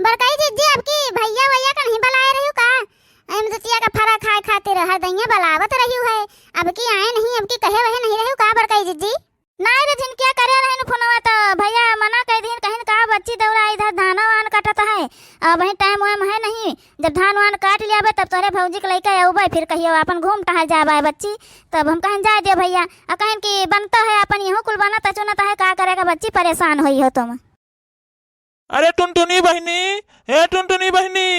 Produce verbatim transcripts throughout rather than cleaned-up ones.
बड़कई जिज्जी, अब की भैया वैया का नहीं बलाए रहियो का? एम दतिया का फरा खाए खातिर हर दइया बलावत रहियो है, अब की आए नहीं, अब की कहे वहे नहीं रहियो का बड़कई जिज्जी? नाहीं रे झिनकिया, करे रहिन फोनवा त भैया मना कइ दिहिन, कहिन का बच्ची देउरा इधर धाना वान काटत है, अब वही टाइम वाइम है नहीं, जब धान वान काट लियाबे तब तोहरे भौजी के लइके अउबे, फिर कहियो आपन घूम टहल जाबे बच्ची। तब हम कहिन जाए दियो भैया, आ कहिन कि बनता है आपन, यहू कुल बनत है चुनत है, का करे का बच्ची, परेशान होई हो तुम। अरे टुनटुनी बहिनी, हे टुनटुनी बहिनी।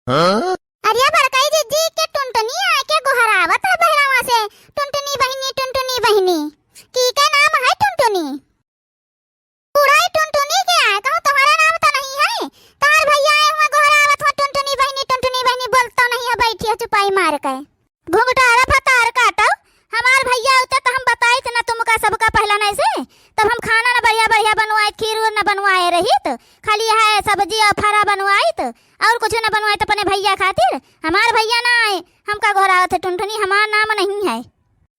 हाँ? अरे बड़कई जिज्जी के टुनटुनी आके गोहरावत है बहरवा से, टुनटुनी बहिनी, टुनटुनी बहिनी। की के नाम है टुनटुनी? बूढ़ा ही टुनटुनी के आए, कहूँ तुम्हारा नाम तो नहीं है? तार भैया आए हुए गोहरावत हुआ टुनटुनी बहिनी, टुनटुनी बहिनी बोलत तो नहीं है, बैठी है चुपाई मार के। घुंघटारा भतार काटो, हमार भैया होते तो हम बताइत ना तुमका सबका पहला नहीं से, तब हम खाना ना बढ़िया बढ़िया बनवाए, खीर उर ना बनवाए रहित, खाली यह सब्जी और फरा बनवाइत और कुछ ना बनवाइत अपने भैया खातिर। हमार भैया ना आए, हमका गोहरावत है टुनटुनी, हमार नाम नहीं है।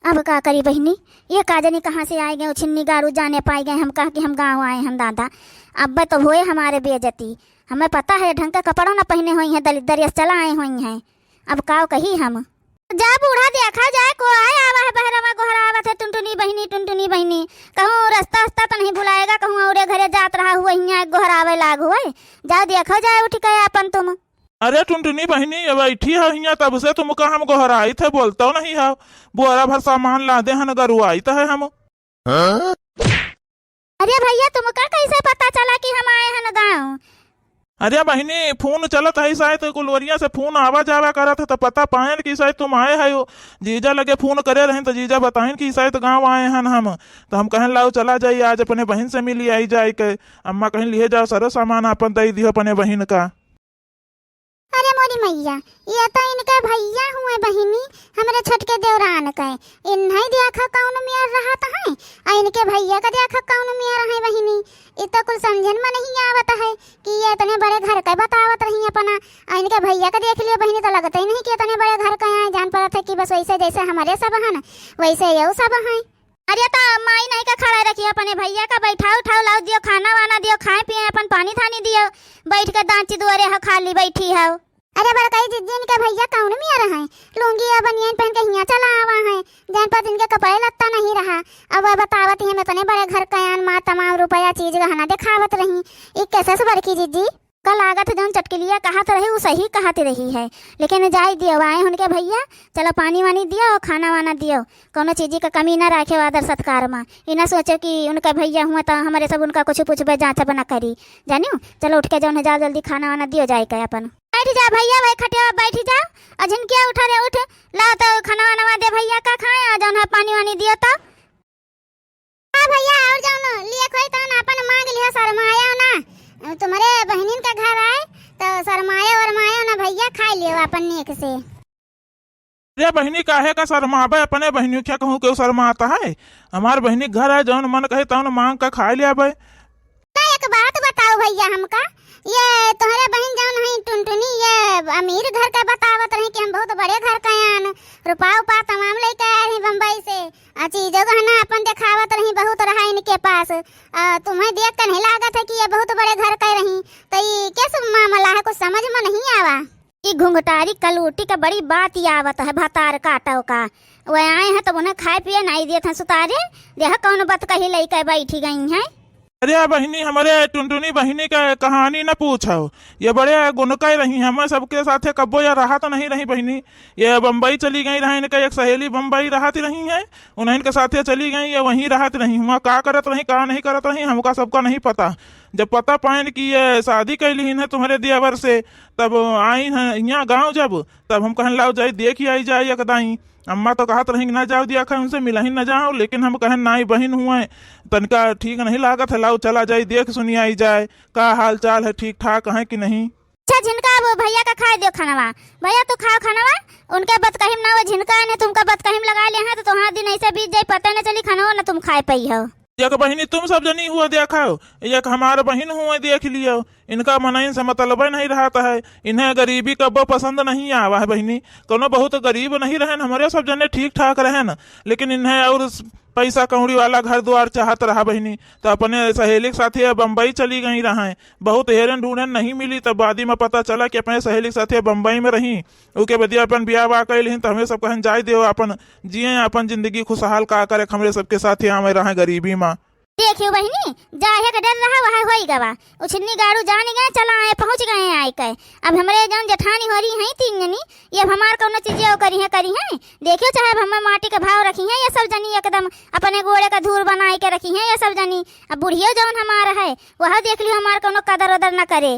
अब का करी बहिनी, ये का जानी कहाँ से आए गए छिन्नी गारू, जाने पाए गए हम कह कि हम गाँव आए हैं दादा। अब तो होए हमारे बेइज्जती, हमें पता है ढंग का कपड़ों ना पहने हुई हैं, दलिद्दर यस चला आए हुई हैं। अब काव कही हम? जा बूढ़ा देखा जाए, को आए आवा है बहरवा गोहरावत है, "टुनटुनी बहिनी, टुनटुनी बहिनी।" कहूँ रस्ता उस्ता तो नहीं भुलाएगा, कहूँ औरे घरे जात रहा हुआ, हियाँ गोहरावे लाग हुए। जाओ देखो जाए उठ के आपन तुम। अरे टुनटुनी बहिनी, ये बैठी है हियाँ, तब से तुमका हम गोहराइत है, बोलतो नहीं है। बोरा भर सामान लादे हन, गरुआइत है हम। हाँ? अरे भैया, तुमका कैसे पता चला कि हम आए हन गाँव? अरे बहिनी, फोन चलत है, शायद कुलवरिया से फोन आवा जावा करत है, तो पता पायन कि शायद तुम आए हो। जीजा लगे फोन करे रहेन, तो जीजा बताइन कि शायद गाँव आए हन हम। तो हम कहन, "लाओ, चला जाई, आज अपने बहिन से मिली आई जाए के।" अम्मा कहिन, "लिहे जाओ, सरो सामान आपन दई दिहो अपने बहिन का।" अरे मोरी मइया, ये तो इनके भइया हुए बहिनी, हमरे छोटके देवरान के। इन्हई देखा कउन मेर रहत हैं, अउ इनके भइया का देखा कउन मेर हैं बहिनी। इ तो कुल समझन में नहीं आवत है कि ये इतने बड़े घर के बतावत रही अपना, अउ इनके भइया का देख लियो बहिनी, तो लगते ही नहीं कि इतने बड़े घर के हैं। जान पड़त है कि बस वैसे जैसे हमरे सब हन, वैसे यहू सब हैं। अरे त माई नहीं का खड़ा रखी, अपने भइया का बैठाओ उठाओ, लाओ दियो, खाना वाना दियो, खाए पिए, अपन पानी थानी दियो, बैठ के दांची दुआरे हो, खाली बैठी हो। अरे बड़कई जिज्जी, इनके भइया कउन मेर हैं, लुंगी या बनियान पहन के हियाँ चला आवा हैं, जान पर इनके कपड़े लत्ता नहीं रहा। अब वह बतावत ही हम इतने बड़े घर का आन, माँ तमाम रुपया चीज गहना देखावत रही, ई कैसे से बड़की जिज्जी? का लागत है जौन चटकिलिया कहत रही, उ सही कहत रही है। लेकिन जाए दियो, आए उनके भइया, चलो पानी वानी दियो, खाना वाना दियो, कउनो चीजी का कमी ना राखे आदर सत्कार में। ई ना सोचो कि उनका भइया हुआ तो हमरे सब उनका कुछ पूछबे जाँचब ना करी, जानियो। चलो उठ के जौन है जाओ जल्दी खाना वाना दियो जाए के अपन। बैठ जा भइया, वही खटिया बैठ जा, अउ झिनकिया उठा रे उठ, लाओ तो खाना वाना दे भइया का खाए, अउ जौन है पानी वानी दियो तो। हाँ भइया, अउर जौन लिए खोई तौन आपन मांग लिहो, शरमायो ना। तुम्हरे बहिनिन के घर आए, तो शरमायो वरमायो ना भइया, खाई लियो आपन नीक से। अरे बहिनी, काहे का शरमाबे? अपने बहिनी क्या कहूँ, केहू शरमात है? हमार बहिनी के घर है, जौन मन कहे तौन मांग के खाई लियाबे। ना, एक बात बताओ भइया हमका, ये तुम्हरे बहिन जौन है टुनटुनी, ये अमीर घर के बतावत रही कि हम बहुत बड़े घर के आन, रुपा उपा तमाम लेके आए रही बम्बई से, आ चीजो गहना अपन देखावत रही, बहुत रहा इनके पास। आ, तुम्हें देख के नहीं लागत है कि ये बहुत बड़े घर के रही, तो ये क्या सब मामला है, कुछ समझ में नहीं आवा। ई घुंघटारी कलूटी के बड़ी बात ही आवत है भतार काटो का। वे आए हैं तब उन्हें खाए पिए नहीं देत हैं सुतारे, देख कौन बात कही लइके बैठी गई हैं। अरे बहिनी, हमरे टुनटुनी बहिनी के कहानी न पूछो, ये बड़े गुनकै रही, हमें सबके साथे कब्बो या रहत नहीं रही बहिनी। ये बम्बई चली गई रही, इनके एक सहेली बम्बई रहत रही है, उन्हें इनके साथे चली गई, ये वहीं रहत रही। हुआ का करत रही, का नहीं करत रही, हमका सबका नहीं पता। जब पता पाइन कि ये शादी कैली है तुम्हरे देवर से, तब आई हैं यहाँ गाँव जब, तब हम कहन लाओ जाई देखि आई जाए एक दाई। अम्मा तो कहत रही कि ना जाओ दिया खाए उनसे मिलही ना जाओ, लेकिन हम कहन नाई बहिन हुए, तनिका ठीक नहीं लागत है, लाओ चला जाई देख सुनी आई जाए का हाल चाल है, ठीक ठाक है कि नहीं। अच्छा झिनका, अब भइया का खाए दियो खानवा। भइया तू खाओ खानवा, उनके बतकही में ना वो झिनका है, नहीं तुमका बतकही में लगा लिया है तो तुम्हारा दिन ऐसे बीत जाई, पता नहीं चली खानवा ना तुम खाए पाई हो। एक बहिनी तुम सब जनी हुआ देखो, एक हमार बहिन हुआ देख लियो, इनका मनइन से मतलबे नहीं रहत है, इन्हें गरीबी कब्बो पसंद नहीं आवा है बहिनी। कौनो बहुत गरीब नहीं रहन, हमरे सब जने ठीक ठाक रहन, लेकिन इन्हें और स-, पैसा कौड़ी वाला घर द्वार चाहत रहा बहिनी। त अपने सहेली के साथे बम्बई चली गई रहैं। बहुत हेरन ढूंढन नहीं मिली, तब बादी में पता चला कि अपने सहेली के साथे बम्बई में रही। उके बदिया अपन बियाह बा कइल हिन, त हमरे सब कहन जाए देव, अपन जिए अपन जिंदगी खुशहाल, का करे हमरे सबके साथे आवे रहैं गरीबी में। देखियो बहिनी, जाहे के डर रहा, वह होई गवा। उछिन्नी गाड़ू जान गए, चला आए, पहुँच गए आए के। अब हमरे जौन जेठानी हो रही हैं तीन जनी, ये अब हमार कौनो चीज वो करी है, करी है। देखियो चाहे अब हमें माटी के भाव रखी है, ये सब जनी एकदम अपने गोड़े का धूर बनाए के रखी है, ये सब जनी। अब बुढ़ियो जौन हमार है, वह देख लियो हमार कौनो कदर उदर न करे।